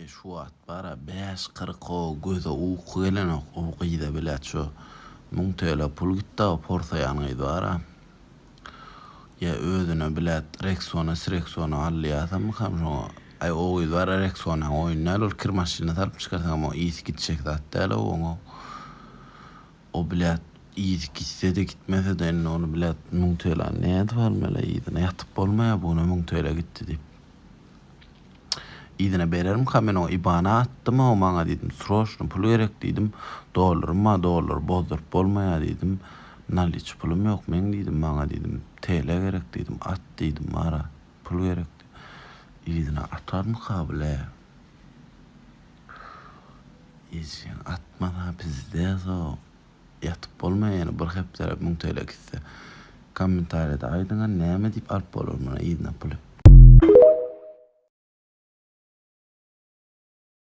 Eý şu wagt bara 5.40 o göze uky gelenok o gyza bilet şu 1000 TL pul gitdi o porsaýan gyz bara. Ýa özüne bilet Rexona Srexona alýasamykam şoňa. Aý o gyz bara Rexonaň oýun däl ol kir maşyna salyp çykarsaňam o ysy gitjek zat däl o oňa. O bilet ysy gitse-de gitmese-de indi ony bilet 1000 TL nädip almaly yzyna ýatyp bolmaýar bu güne 1000 TL gitdi diýip. Yzyna berermika men oňa ibana atdym o maňa diýdim sroçno pul gerek diýdim dollarym bar dollar bozduryp bolmaýar diýdim naliç pulum ýok meň diýdim maňa diýdim TL gerek diýdim at diýdim bara pul gerek yzyna atarmyka bile ejeň atmasa pizdes o ýatyp bolmaýar ýene bir hepdeläp 1000 TL gitse kommentariýada aýdyňa näme diýip alyp bolar muny yzyna puly.